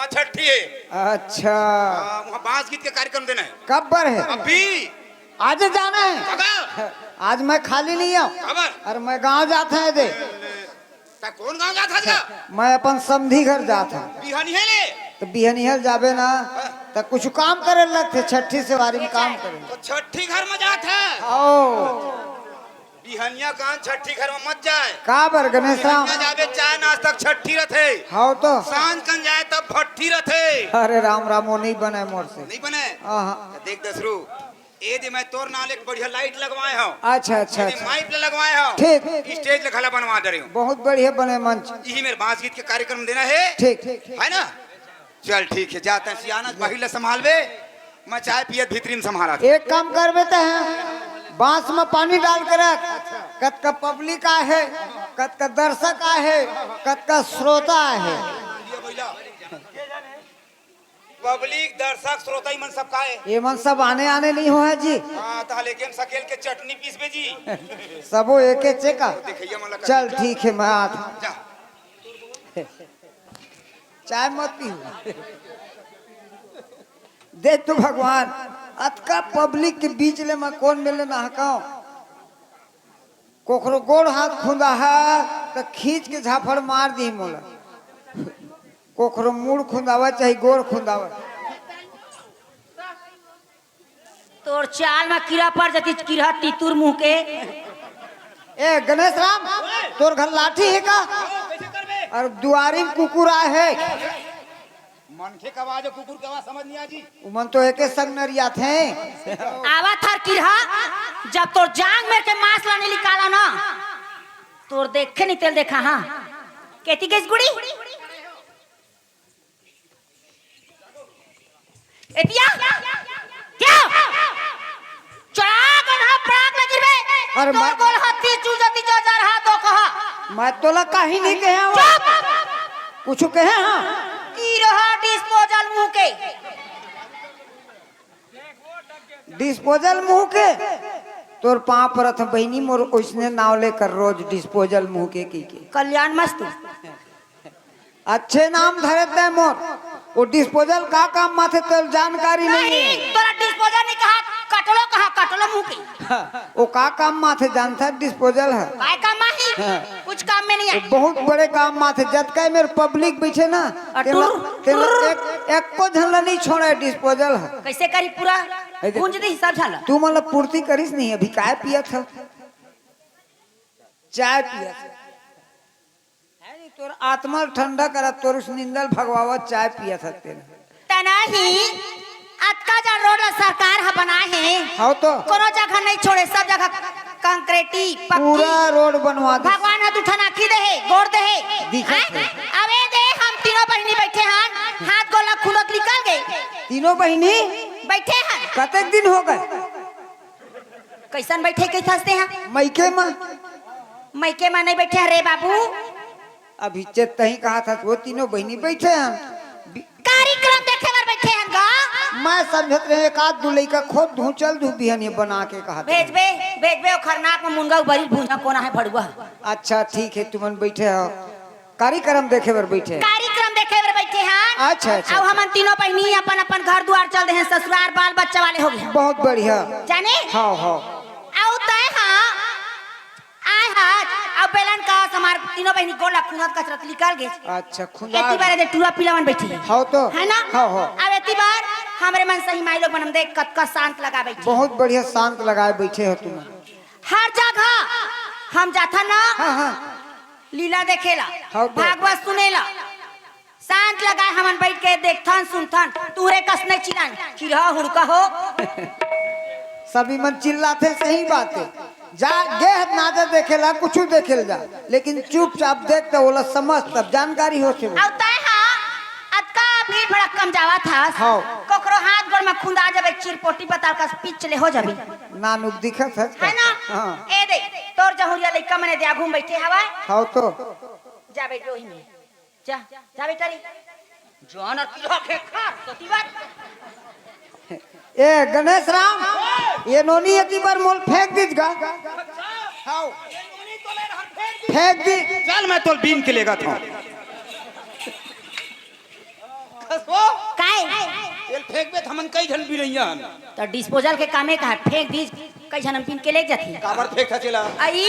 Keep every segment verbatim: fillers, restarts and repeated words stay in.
छठी हे। अच्छा। हाँ, वहाँ बांस गीत के कार्यक्रम देना हे। कब बर हे? अभी। आज जाना हे। कब? आज मैं खाली नहीं हूँ। कब? अरे मैं गाँव जात हँव दे। त कोन गाँव जात हस गा? मैं अपन समधी घर जात हँव। बिहनिया ले। त बिहनिया ले जाबे ना, त कुछ काम करे लगथे, छठी सेवारी में काम करे। त छठी घर में जात हस? आओ। बिहनिया कान छठी घर में मत जाए। का बर गणेश राम? बिहनिया जाबे, चाय नाश्ता के छठी रथे। हव तो। सांझ कन जाए तब भट्ठी रथे। अरे राम राम, वो नहीं बने मोर से। नहीं बने? हाँ, हाँ। त देख दसरू, ए दे मैं तोर नाम ले एक बढ़िया लाइट लगवाए हँव। अच्छा, अच्छा, ए दे अच्छा। माइक ले लगवाए हँव। ठीक। स्टेज ले घला बनवा डरे हँव। बहुत बढ़िया बने मंच। इही मेर बांस गीत के कार्यक्रम देना हे। ठीक। हे ना? चल ठीक हे, जात हँव सियान, बाहिर ले संभालबे, मैं चाय पियत भीतरी में संभालत हँव। एक काम करबे त हे, बांस में पानी डाल के रख। कतका पब्लिक आहे, कतका दर्शक आहे, कतका श्रोता आहे। पब्लिक, दर्शक, श्रोता, इमन सब का हे? एमन सब आने आने नहीं होय जी। हाँ, त लेकिन सकेल के चटनी पीसबे जी। सबो एके चेका। देखइया मन ला चल ठीक हे, मैं आत हँव। जा। चाय मत पीहू। देख तो भगवान, अतका पब्लिक के बीच ले मैं कोन मेर ले नहकाँव? कोखरो गोड़ हाथ खुंदाहा त खींच के झापड़ मार दिही मोला। कोखरो मूड़ खुंदावा चाहे गोड़ खुंदावा। तोर चाल में कीरा पड़ जातिस, कीरा तीतुर मुँह के। ए गणेश राम, तोर घर लाठी हे का? अउ दुवारी में कुकुर आहे। मनखे के आवाज अउ कुकुर के आवाज समझ नहीं आय जी। उमन तो एके संग नरियाथे। आवत हर कीरा, जब तोर जांग मेर के मांस ला नइ निकाला ना, तोर देखे नहीं तेला देखा, हाँ। केती गइस गुड़ी? एतिया? क्या? चढ़ा गन हा पड़ाक लगिर बे। अरे तोर मैं गोल हत्ती चूजती जो जर हा तो कहा। मैं तोला काही नहीं कहे हँव। चुप! कुछ कहे हँव? ई रहा डिस्पोजल मुँह के। डिस्पोजल मुँह के? तोर पाँव परत हँव बहिनी, मोर ओइसने नाव लेकर रोज डिस्पोजल मुँह के कहिके। कल्याण मस्त। अच्छे नाम धरे तैं मोर। वो डिस्पोजल का काम म आथे, तोला जानकारी नहीं हे। नहीं, तोला डिस्पोजल नहीं कहा, कटलो कहा, कटलो मुँह के। हाँ, वो का काम म आथे जानथस डिस्पोजल ह? काय काम आही? हाँ। कुछ काम में नहीं आय। वो बहुत बड़े काम म आथे। जतका मेर पब्लिक बइठे ना, अ, तेला, टुर, तेला टुर। एक, एको झन ला नहीं छोड़े डिस्पोजल ह। कइसे करी पूरा? ए देख, गूंज दिही सब झन ला। तुमन ला पूर्ति करिस नहीं, अभी काय पियत हव? चाय पियत हव। हे नहीं, तोर आत्मा ल ठंडा करत, तोर उस निंदा ल भगवावत चाय पियत हस तेन। त नहीं, अतका जड़ रोड ल सरकार ह बनाए हे। हव तो। कोनो जगह नहीं छोड़े, सब जगह कंक्रीटी, पक्की। पूरा रोड बनवा दे। भगवान ह दू ठन आँखी दे हे, गोड़ दे हे। दिखत हे। अब ए दे, हम तीनों बहिनी बइठे हन, हाथ गोड़ ल खुंदत निकल गे। तीनों बहिनी? बइठे हन। कतेक दिन हो गे? कइसन बइठे कहिथस तें हा? मइके म। मइके म नहीं बइठे हन रे बाबू। अभी चेत तहीं कहत हस, वो तीनों बहिनी बइठे हन। बि- कार्यक्रम देखे बर बइठे हन गा। मैं समझत रहेंव एक आध दू लइका खोज दूहूँ, चल दूहूँ बिहनिया बना के कहत हस। भेजबे, भेजबे, ओखर नाक म मुनगा उबरी भूंजा कोन आहे भड़ुआ। अच्छा ठीक हे, तुमन बइठे हव। कार्यक्रम देखे बर बइठे। कार्यक्रम देखे बर बइठे हन। अच्छा, अच्छा, अउ अच्छा। हमन तीनों बहिनी अपन अपन घर दुवार चल दे हन, ससुरार बाल बच्चा वाले हो गे हन। बहुत बढ़िया। जाने? हव, हव। अउ तैं हा, आय हा, अउ बेलन कस हमर तीनों बहिनी गोड़ ल खुंदत कचरत निकल गे। अच्छा, खुंदा एती बार ए दे टूरा पीला मन बइठे हे। हव तो। हे ना? हव, हव। अब एती बार हमरे मन सही माई लोग मन देख कतका शांत लगा बइठे। बहुत बढ़िया शांत लगाए बइठे हो तुमन। हर जगह हम जाथन ना, हाँ, हाँ। लीला देखे ला, हाँ, तो। भागवत सुने ला, शांत लगाए हमन बइठ के देखथन, सुनथन, तुहरे कस नहीं चिल्लान, चिल्हा हुड़का हो। सभी मन चिल्लाथे, सही बात हे। जा, गे हस नाचा देखे ला, कुछु देखे ला जा, लेकिन चुपचाप देख त ओला समझ, तब जानकारी होथे वो। अउ तैं हा, अतका भीड़ भड़क्का म जावत हस, हाँ। कोकरो हाथ गोड़ म खुंदा जाबे, चिरपोटी पताल कस पिच ले हो जाबे। नानुक दिखत हस का? हे ना? हाँ। ए दे, तोर जहुरिया लइका मन ए दे आघू म बइठे हवय। हव तो। जा बेटा, ओही में। जा, जा बेटा रे। जौन अर किलो के खा, सती बात। ए, गणेश राम, ए नोनी एती बर मोल फेंक दीस गा। हव। फेंक दी। चल, मैं तोल बीन के लेगत हंव। फेंकबे त हमन कई झन बिनइया हन। त डिस्पोजल के कामे का हे, फेंक दीस, कई झन हम बिन के लेग जाथे। काबर फेंकथा तेला? अई,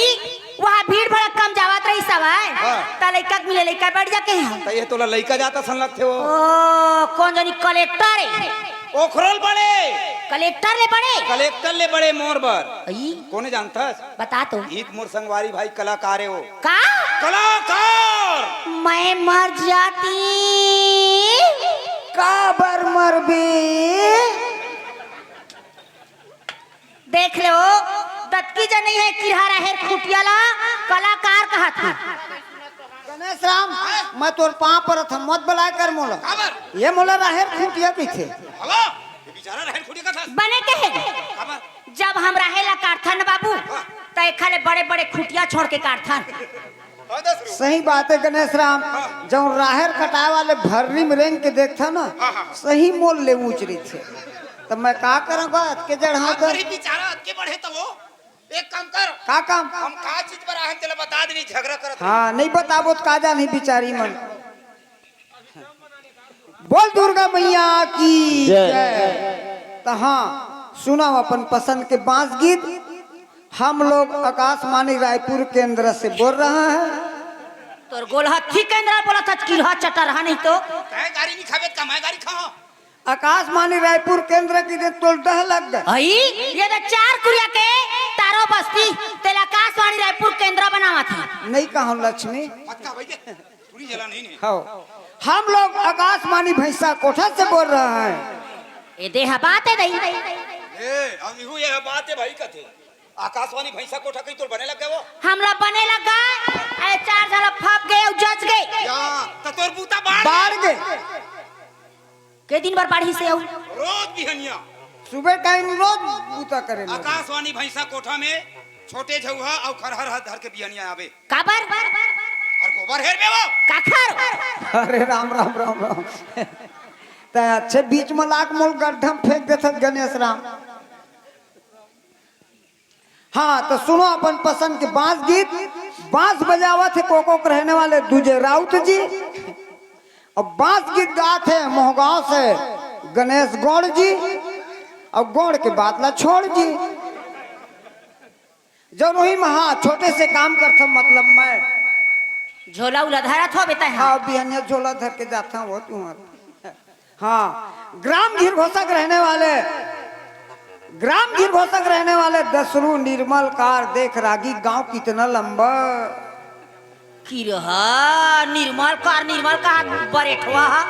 वहाँ भीड़ भड़क्का म जावत रहिस हवय, हाँ। त लइका के मिले लइका बइठ जाके हे। त ये तोला लइका जात असन लगथे वो। ओ, कोन जनी कलेक्टर हे? ओखरो ले बड़े। कलेक्टर ले बड़े? कलेक्टर ले बड़े मोर बर। अई? कोने जानथस? बता तो। इत मोर संगवारी भाई कलाकार हे वो। का? कलाकार! मैं मर जाती। काबर मरबे? देख ले वो, दतकी जनी हे, किरहा राहेर खूंटिया ला कलाकार कहत हे। गणेश राम, मैं तोर पाँव परत हँव, मत बलाय कर मोला। काबर? ये मोला राहेर खूंटिया कहिथे। हवा, ये बेचारा राहेर खूंटिया कहिथे। बने कहे। काबर? जब हम राहेर ला काटथन न बाबू, हाँ। त एखर ले बड़े-बड़े खूंटिया छोड़ के काटथन। हाँ, दस रुपये। सही बात हे गणेश राम, हाँ। जब राहेर कटाय वाले भर्री म रेंग के देखथन न, हाँ, हाँ। सही मोर ले ऊँच रहिथे। त मैं का करँव गा, अतके जड़ हँव त। अरे बेचारा अतके बड़े त वो, एक काम कर। का काम? हम का चीज बर आए हन, तेला बता दे, नहीं झगड़ा करत रही। हाँ, नहीं बताबो त का जानही बिचारी मन। बोल दुर्गा मैया की जय। जय। त हाँ, सुनव अपन पसंद के बांस गीत। हम लोग आकाशवाणी रायपुर केंद्र से बोल रहे हैं। तोर गोलहथी केंद्र बोलत हस, किरहा चटरहा नहीं तो। तैं गारी नहीं खाबे, त का मैं गारी खाहूँ? आकाशवाणी रायपुर केंद्र की दे तोल डह लग गे। अई, ये तो चार कुरिया के तारो बस्ती, तेला आकाशवाणी रायपुर केंद्र बनावत हे। नहीं कहूँ लक्ष्मी। मत कह भैया, पूरी जला नहीं, नहीं। हो। हम लोग आकाशवाणी भैंसा कोठा से बोल रहे हैं। ए दे हा बात हे दई। ए, अब इहू ये बात हे भाई कथे। आकाशवाणी भैंसा कोठा कहीं तोर बने लग गे वो? हमला बने लग गे, ए चार झन फप गे अउ जच गे। या, त तोर बूता बाढ़ बाढ़ गे। के दिन बर बाढ़ी से अउ? रोज बिहनिया। सुबह टाइम रोज बूता करे लगे। आकाशवाणी भैंसा कोठा में छोटे झउहा अउ खरहर हाथ धर के बिहनिया आवे। काबर? अरे गोबर हेर बे वो। काखर? अरे राम, राम, राम, राम। त अच्छे बीच में लाक मोल गड्ढा में फेंक देथस गणेश राम। हाँ, त सुनो अपन पसंद के बांस गीत। बांस बजावत हे कोको के रहने वाले दूजे राउत जी, अउ बांस गीत गात हे मोहगांव से गणेश गौड़ जी, अउ गौड़ के बात ला छोड़ जी। जौन उही में, हाँ, छोटे से काम करथव, मतलब मैं झोला उला धरत हो बेटा, हाँ। हाँ, बिहनिया झोला धर के जाथव वो तुहर। हाँ, ग्राम घिरघोसक रहने वाले, ग्राम घिरघोसक रहने वाले दसरू निर्मल कार देख रागी गांव कितना लंबा। किरहा निर्मल कार, निर्मल का बरेठवा हा।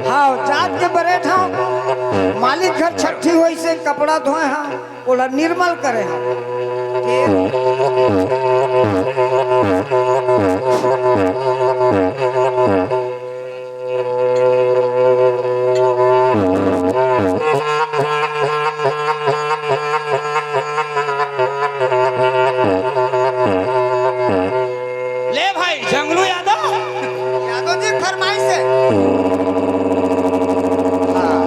हाँ, जात के बरेठ हव, मालिक घर छट्ठी होइसे कपड़ा धोए हा। ओला निर्मल करे हे। ले भाई, जंगलू यादव। यादव जी फरमाइश हे। हाँ।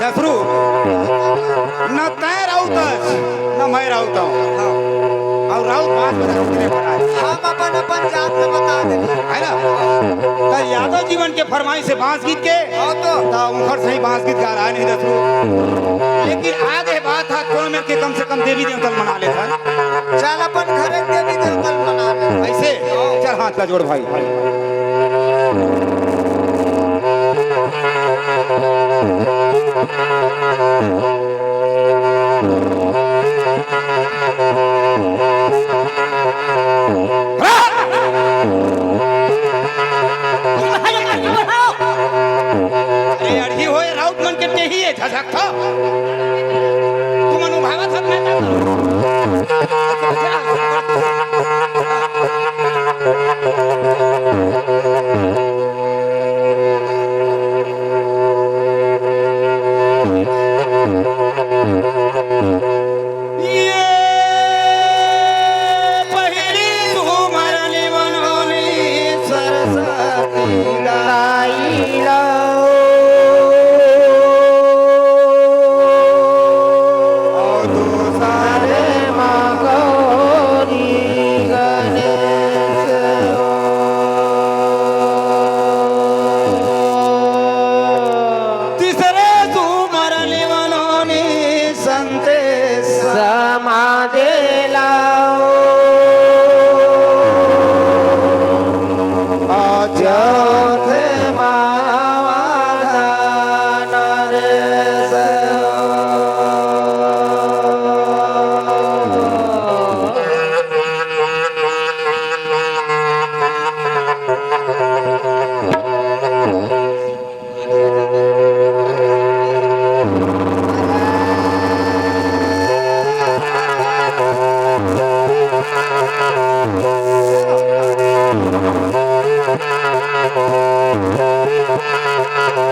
दसरू, न तैं राउत हस, न मैं राउत हूँ। हाँ। अउ राउत बांस बजाने के लिए बना है। हम अपन, अपन जात ल बता देबो। है ना? त यादव जीवन के फरमाइश हे बांस गीत के। हाँ तो। त उंखर सही बांस गीत गा रहा है नहीं दसरू। लेकिन आगे बात हा, कोनो मेर के कम से कम देवी देवता ल मना लेथन। चल अपन घरे देवी देवता ल मना ले। ऐसे? चल हाथ ला जोड़ भाई। अरे अड़ही होए, राउत मन के टेही हे, झझक था। तुमन उभावत हत, मैं का करूं?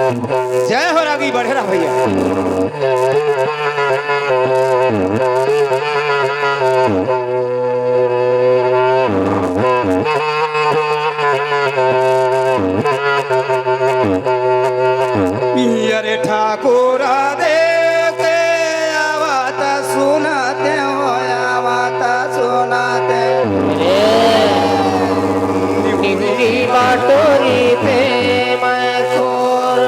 जय हो रागी, बढ़े रह भैया। अरे ठाकुर देव के आवत सुनते हो, आवत सुनते। रे, निंदी बाटोरी ते मैं खोर।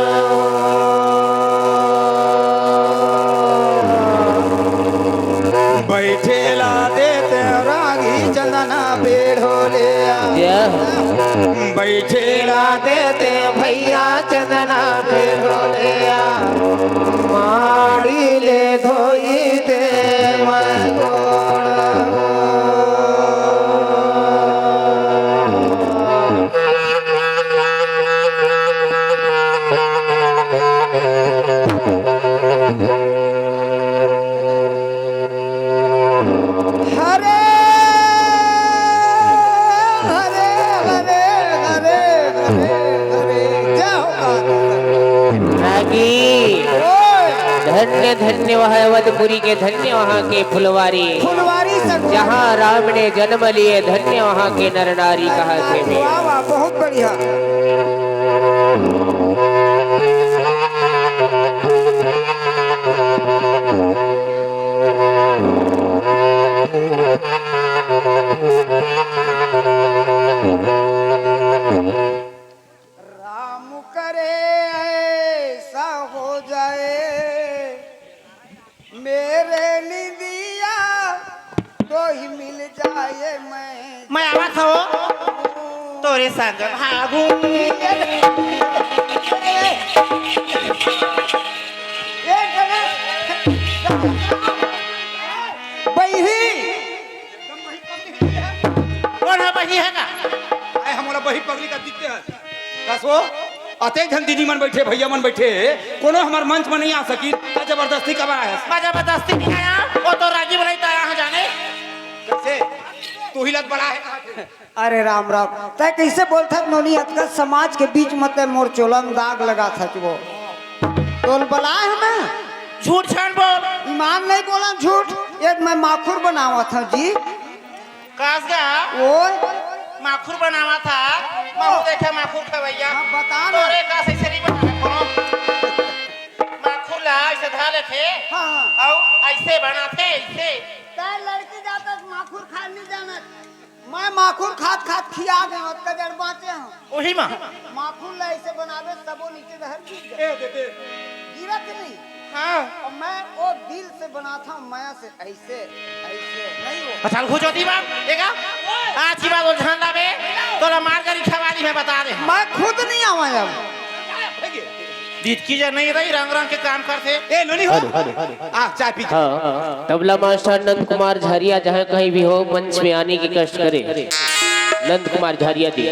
बैठेला देते रागी चंदना पेड़ होले आ। जय हो। बैठेला देते भैया चंदना पेड़ होले आ। माड़ी ले धोई दे मैं गोड़। हरे, हरे, हरे, हरे, हरे, हरे, जय हो। रागी। ओए। धन्य, धन्य वह अवधपुरी के, धन्य वहाँ के फुलवारी। फुलवारी संगवारी। जहाँ राम ने जन्म लिए, धन्य वहाँ के नर नारी, कहा थे। वाह, वाह, बहुत बढ़िया। राम करे ऐसा हो जाए, मेरे निंदिया तो ही मिल जाए। मैं मैं आवत हूँ तोरे संग भागू। बही। कौन है, बही है का? आए, हमोला बही पगली का दिखते हैं। कस वो, अतेक झन दीदी मन बैठे, भैया मन बैठे, कोनो हमर मंच में नहीं आ सकी, त जबरदस्ती काबर आए हस? मैं जबरदस्ती नहीं आया, वो तो रागी बुलाई त आया हूँ जाने। कैसे? तू ही लत बड़ा है, कहा थे? अरे राम राम, तै कैसे बोलथस नोनी, अतका समाज के बीच में तै मोर चोला में दाग लगाथस वो। तोल बलाए हूँ मैं। झूठ छान बोल। ईमान नहीं बोला झूठ, एक मैं माखुर बनावत हूँ जी। कास गा? ओए। माखुर बनावत हस, महूँ देखे माखुर खवैया। हाँ, बता ना। तोरे कास ऐसे नहीं बनावे कोनो। माखुर ला ऐसे धर लेथे, हाँ, हाँ। अउ ऐसे बनाथे, ऐसे। तै लड़की जात हस माखुर खाए नहीं जानत। मैं माखुर खात खात खिया गए हूँ, अतका जड़ बाँचे हूँ। ओही माँ। माखुर ला ऐसे बनावे, सबो नीचे डहर गिर जाए। ए, दे, दे। गिरत नहीं। हाँ। और मैं वो दिल से बनाता हूँ, मया से ऐसे, ऐसे नहीं हो। अच्छा, घुचो दिमाग, देखा? आज की बात वो ध्यान लावे, तोला मार कर रिक्शा वाली है, बता दे। मैं खुद नहीं आवा अब। बीच की जो नहीं रही, रंग रंग के काम करते। ए, नोनी हो। Hello, hello, hello. आ, चाय पी। हाँ, तबला मास्टर नंद कुमार झारिया जहाँ कहीं भी हो, मंच में आने की कष्ट करे। नंद कुमार झारिया जी।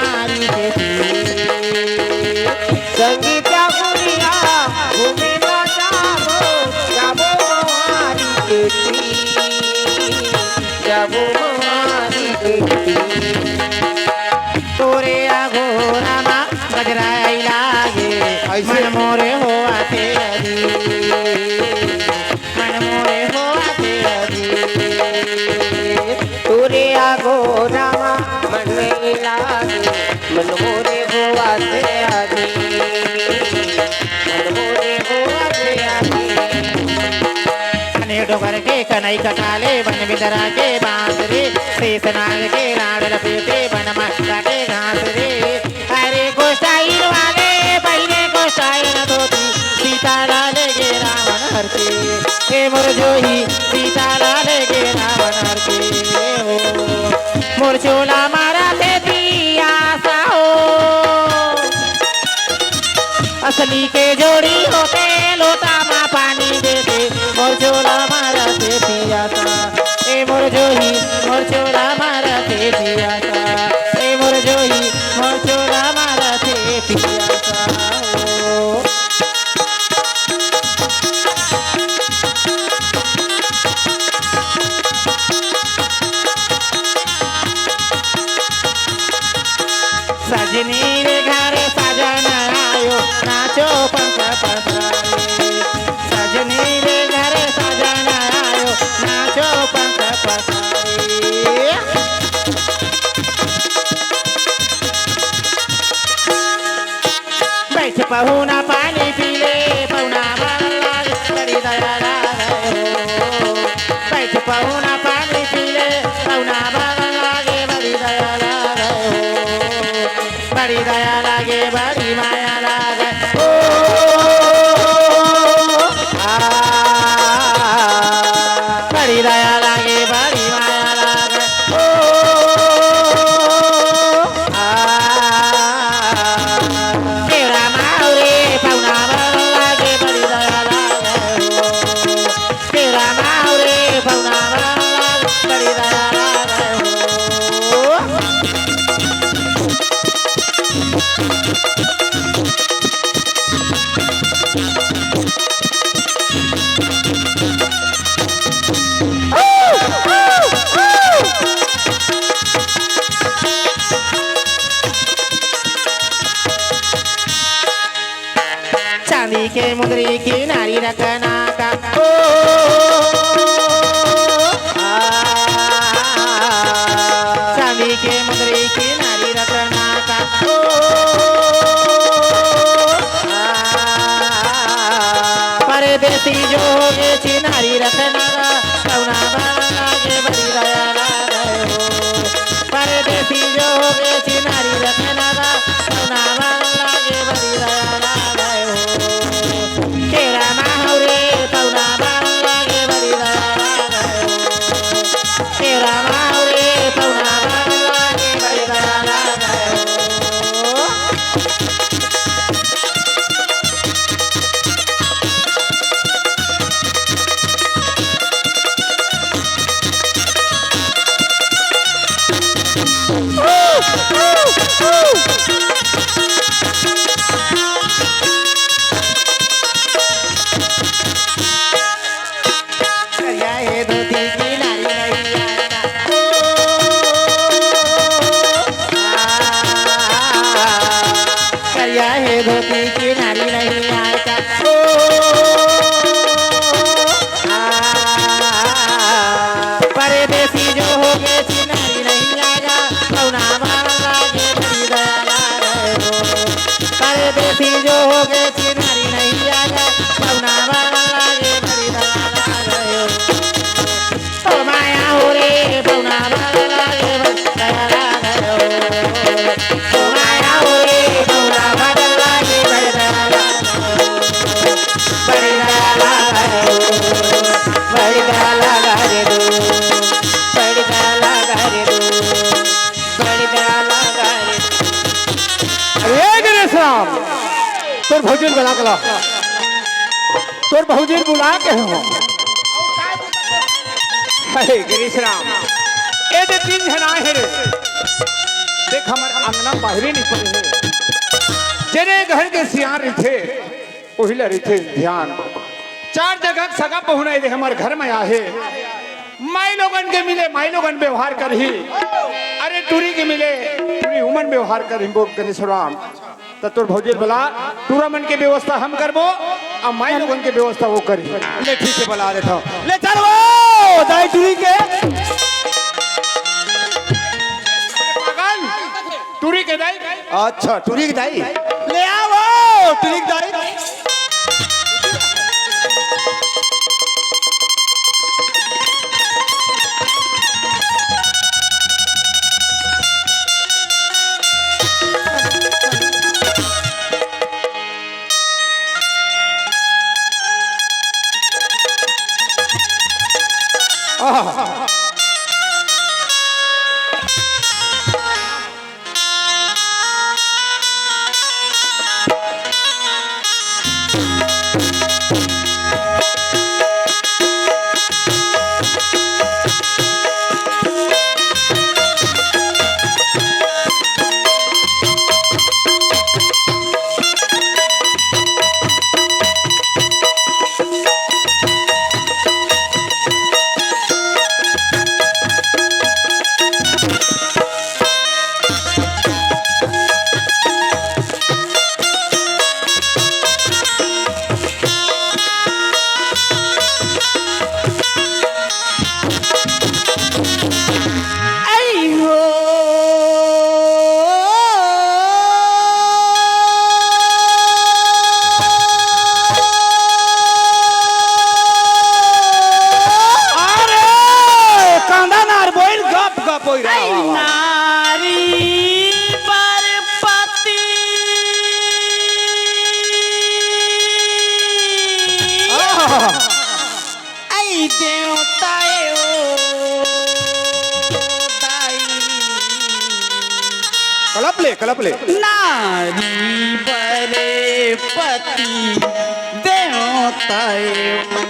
मारी के तीर। संगीता गुड़िया घूमे ला जाबो, जाबो मवारी के तीर, जाबो मवारी के तीर। तोरे अगोरा मा गजरा आई लागे, ऐसे? मन मोरे होवथे अजीब। मन मोरे होवथे अजीब। तोरे अगोरा मा मन नइ लागे, मन मोरे होवथे अजीब। मन मोरे होवथे अजीब। घने डोंगर के कनई कटाले, बन बिंदरा के बांस रे, शेष नाग के लाड़ लपेटे, बन माता के घास रे। अरे गोसाइन वाले पहने गोसाइन धोती, सीता ला लेगे रावण हर के। हे मोर जोही, सीता ला लेगे रावण हर के। हो मोर चोला मारा ते पियासा हो। असली के जोड़ी होते, लोटा मा पानी देते, मोर चोला मारा ते पियासा। ए मोर जोही, मोर चोला मारा ते पियासा। ए मोर जोही, मोर चोला मारा ते पियासा। ओ। सजनी रे घर सजन आयो, नाचो पंख पसारे। सजनी रे घर सजन आयो, नाचो पंख पसारे। बैठ पहुना पानी पी ले, पहुना बगल लागे, बड़ी दया लागे हो। बैठ पहुना पानी पी ले, पहुना बगल लागे, बड़ी दया लागे हो। बड़ी दया लागे, बड़ी माया लागे। ओ, आ, बड़ी दया लागे, बड़ी माया लागे। ओ, आ, तेरा मावरे पहुना बगल लागे, बड़ी दया लागे हो। तेरा मावरे पहुना बगल लागे, बड़ी दया लागे हो। चांदी के मुंदरी किनारी रखना का, ओ, आ, चांदी के मुंदरी किनारी रखना का, ओ, आ, परदेसी जो होगे चिनारी रखना का, पहुना बगल लागे बड़ी दया लागे हो। परदेसी जो होगे चिनारी रखना का, पहुना बगल लागे बड़ी दया लागे हो। तेरा माहौरे पहुना बगल लागे बड़ी दया लागे हो। तेरा माहौरे पहुना बगल लागे बड़ी दया लागे हो। करिया हे धोती किनारी नहीं आता। ओ, आ, करिया हे धोती किनारी नहीं आता। ओ, आ, परदेसी जो होगे चिनारी नहीं आगा, पहुना बगल लागे बड़ी दया लागे हो। परदेसी जो होगे चिनारी नहीं आगा, पहुना बगल लागे बड़ी दया लागे हो। ओ माया हो रे, पहुना बगल लागे बड़ी दया लागे हो। ओ माया हो रे, पहुना बगल लागे बड़ी दया लागे हो। बड़ी दया लागे हो। बड़ी दया लागे रे दू। बड़ी दया लागे रे दू। बड़ी दया लागे रे दू। अरे गणेश राम, तोर भौजी ल बुला के ला। तोर भौजी ल बुला के हो। अरे गिरीश राम, ए दे तीन झन आए हे रे। देख, हमर अंगना बाहिरे नइ परे हे। जेने घर के सियान रहिथे, ओही ला रहिथे ध्यान। चार जगह के सगा पहुना एदे हमर घर में आहे। माई लोगन के मिले, माई लोगन व्यवहार करही। अरे टूरी के मिले, टूरी उमन व्यवहार करही, बोल गणेश राम। त तोर भौजी ल बला, टूरा मन के व्यवस्था हम करबो, अउ माई लोगन के व्यवस्था वो करही। ले ठीक हे, बला देथंव। ले चल वो, दाई टूरी के। पागल, टूरी के दाई। अच्छा, टूरी के दाई। ले आ वो, टूरी के दाई। अरे, कांदा नार बोइल गप गप होई रहा, वाह, वाह। नारी बर पति। आहा। ऐ देवता ए ओ दाई। कलप ले, कलप ले। नारी बरे पति देवता ए ओ।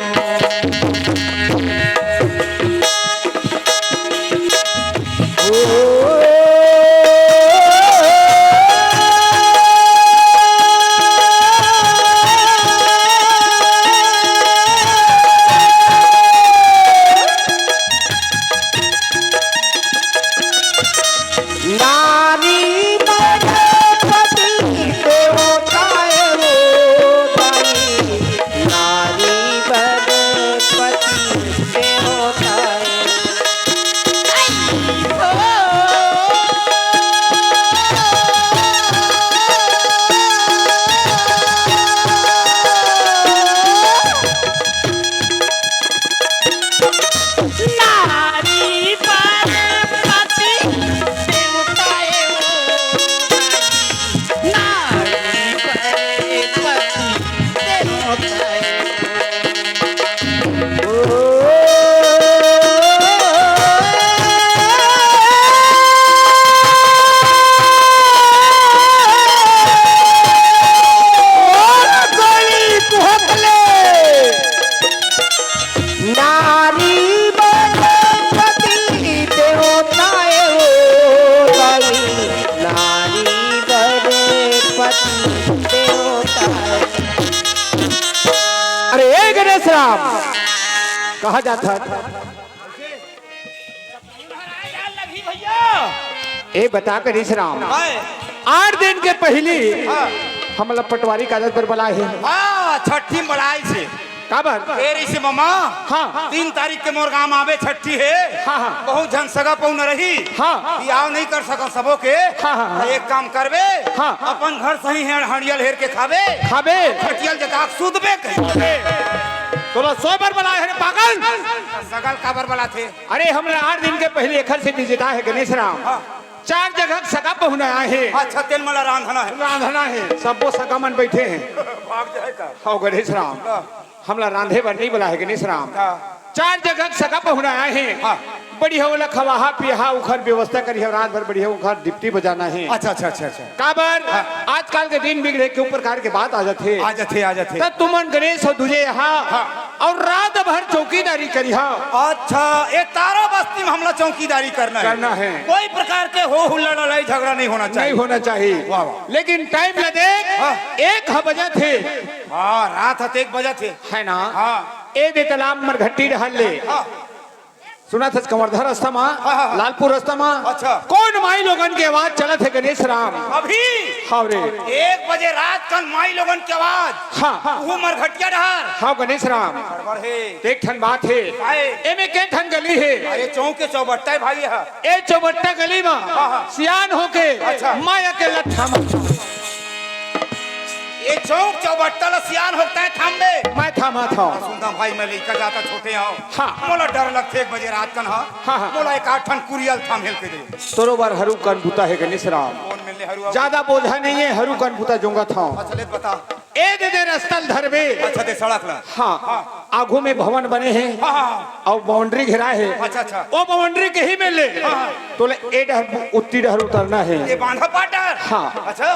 नारी बरपति देवता ए ओ दाई, नारी बरपति देवता ए ओ। नारी बरपति देवता ए ओ। नारी बरपति देवता ए ओ। नारी बरपति देवता ए ओ दाई, नारी बरपति देवता ए ओ। अरे ए गणेश राम, कहाँ जात हस? ए बता गणेश राम, आठ दिन के पहिली हाँ। हमला पटवारी कागज बर बलाए हे। हाँ, छट्ठी में बलाइस हे। काबर? ए रहिसे ममा, हाँ। तीन तारीख के मोर गांव आबे छट्ठी हे। हाँ, हाँ। बहुत झन सगा पहुना रही। हाँ। बिहाव नइ कर सकंव सबो के। हाँ, हाँ, हाँ। त एक काम करबे, हाँ। अपन घर सही हे, हंडिया ल हेर के खाबे। खाबे। खटिया ल जता के सूतबे कहीं। तोला सोए बर बलाए हे रे पागल। सगा ल काबर बलाथे? अरे हमला आठ दिन के पहिली एखर सेती जेता हे गणेश राम। हाँ। चार जगह के सगा पहुना आए हे। अच्छा, तेन मोला रांधना हे। रांधना हे, सबो सगा मन बइठे हे। भाग जाए का? हव गणेश राम। हाँ। हमला रांधे बर नइ बलाए हे गणेश राम। हाँ। चार जगह के सगा पहुना आए हे। हाँ। बढ़िया ओला खवाहा पियाहा, उखर व्यवस्था करिहा, रात भर बढ़िया उखर डिप्टी बजाना हे। अच्छा, अच्छा, अच्छा, अच्छा। काबर? हाँ। आजकल के दिन बिगड़े के ऊपर कार के बात आ जाथे। आ जाथे, आ जाथे। त तुमन गणेश अउ दूजे यहाँ हाँ। अउ रात भर चौकीदारी करिहा। अच्छा, ये तारा बस्ती में हमला चौकीदारी करना हे। करना हे। कोई प्रकार के हो हुल्ला, लड़ाई झगड़ा नहीं होना चाहिए। नहीं होना चाहिए। वाह, वाह। लेकिन टाइम ला देख, हाँ। एक ह बजत हे। हाँ, रात ह त एक बजत हे। है ना? हाँ। ए दे तालाब मरघट्टी डहर ले। हाँ। सुनत हस कवर्धा रस्ता मा, हाँ, हाँ, हाँ। लालपुर रस्ता मा। अच्छा। कोन माई लोगन के आवाज चलत हे गणेश राम? अभी? हाँ रे। एक बजे रात कन माई लोगन के आवाज। हाँ। उहू मरघटिया डहर। हाँ गणेश राम। गड़बड़ हे। त एक ठन बात हे। काहे? एमे के ठन गली हे? अरे चौक के चौबट्टा हे भाई ह। ए चौबट्टा गली मा हाँ, हाँ। सियान होके अच्छा। माया के लट्ठा मा। ये चौक चौबट्टा ल सियान होके तैं थामबे। मैं थामत हँव। सुन ना भाई, मैं लइका जात हँव, छोटे हँव। हाँ। मोला डर लगथे एक बजे रात कन ह। हाँ, हाँ। मोला एक आध ठन कुरिया ल थाम हेल के दे। तोरो बर हरू कन बुता हे गणेश राम। कोन मेर ले हरू? ज्यादा बोझा नहीं हे, हरू कन बुता जोंगत हँव। अच्छा, ले बता। ए दे दे रस्ता ल धरबे। अच्छा, दे सड़क ल। हाँ। हाँ। आगू में भवन बने हे। हाँ, हाँ। अउ बाउंड्री घेरा हे। अच्छा, अच्छा। ओ बाउंड्री के ही मेर ले। हाँ, हाँ। तोला ए डहर, उत्ती डहर उतरना हे। ये बांधा पार डहर? हाँ। अच्छा।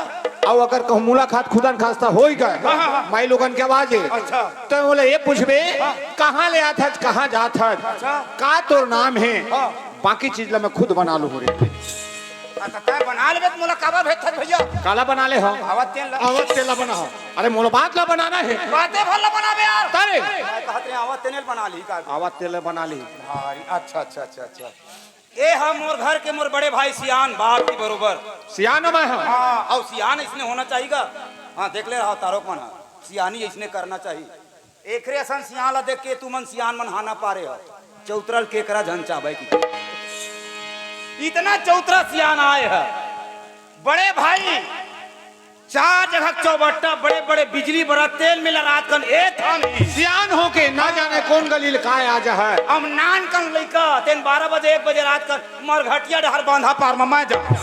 अउ अगर कहूँ मुलाकात खुदा न खास्ता होई गा, हाँ, हाँ, हाँ। माई लोगन के आवाज हे, अच्छा। त ओला ये पूछबे, हाँ। कहाँ ले आत हस, कहाँ जात हस? अच्छा। का तोर नाम हे? हाँ। बाकी चीज ला मैं खुद बना लूँ रे। अच्छा, तैं बना लेबे त मोला काबर भेजथस भैया? काला बना ले हँव? आवत तेल ला। आवत तेल ला बना हँव। अरे मोला बात ला बनाना हे। बाते भर ला बनाबे यार। तारे। मैं कहत रहे आवत तेल बना ली का? आवत तेल ला बना ली। भारी, अच्छा, अच्छा, अच्छा, अच्छा। ए ह मोर घर के मोर बड़े भाई सियान, बाप के बरोबर। सियान मैं हँव। हाँ, अउ सियान इसने होना चाहिए गा। हाँ, देख ले रहा तारोक मन ह। सियानी इसने करना चाहिए। एकरे असन सियान ला देख के तुमन सियान मन हाना पारे ह। चौतरा ल केकरा झन चाबय कि। इतना चौतरा सियान आय ह। बड़े भाई, चार जगह चौबट्टा, बड़े-बड़े बिजली बरा, तेल मिला रात कन ए थामी। सियान होके ना जाने कोन गली ल काय आ जाहय। अब नान कन लइका, तेन बारह बजे, एक बजे रात कन मरघटिया डहर बांधा पार म मैं जाहूँ।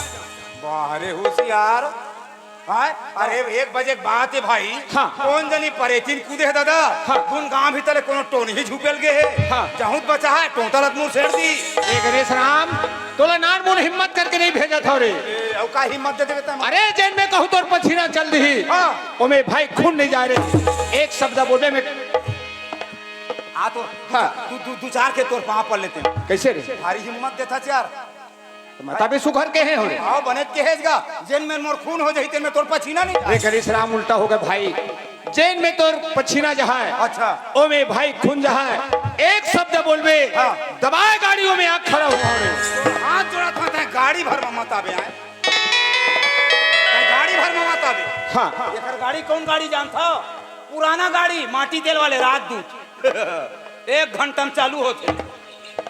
वाह रे होशियार। हाँ? अरे, एक बजे के बात हे भाई। हाँ। कोन जनी परेतिन कूदे हे दादा? हाँ। गुन गांव भीतर कोनो टोनही झुपेल गे हे। हाँ। जहूँ बचा हे, टोंटा लत मुँह सेड़ दी। ए गणेश राम, तोला नान मुन हिम्मत करके नहीं भेजत हँव रे। ए, अउ का हिम्मत दे देबे तैं? अरे, जेन में कहूँ तोर पसीना चल दिही। हाँ। ओमे भाई खून नहीं जाय रे। एक शब्द बोले में। आ तो हाँ। दू, दू, दू चार के तोर पाँव पर लेते हैं। कैसे रे? भारी हिम्मत देथा यार। त मैं तबे सुघर केहे हँव रे। हाँ, बने केहेस गा, जेन में मोर खून हो जाही, तेन में तोर पसीना नहीं जाय। रे गणेश राम, उल्टा हो गे भाई, जेन में तोर पसीना जाहय, अच्छा। ओमे भाई खून जाहय, एक शब्द बोलबे, हाँ। दबाय गाड़ी, ओमे आग खड़ा हो जाहूँ रे। हाथ जोड़त हँव, तैं गाड़ी भर म मत आबे आय। तैं गाड़ी भर म मत आबे। हाँ। एकर गाड़ी कोन गाड़ी जानथव? पुराना गाड़ी, माटी तेल वाले राजदूत। एक घंटा म चालू होथे।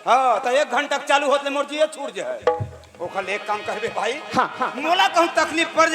हाँ, त एक घंटा के चालू होत ले मोर जिये छूट जाय। ओखर ले एक काम करबे भाई। हाँ, हाँ। मोला कहूँ तकलीफ पड़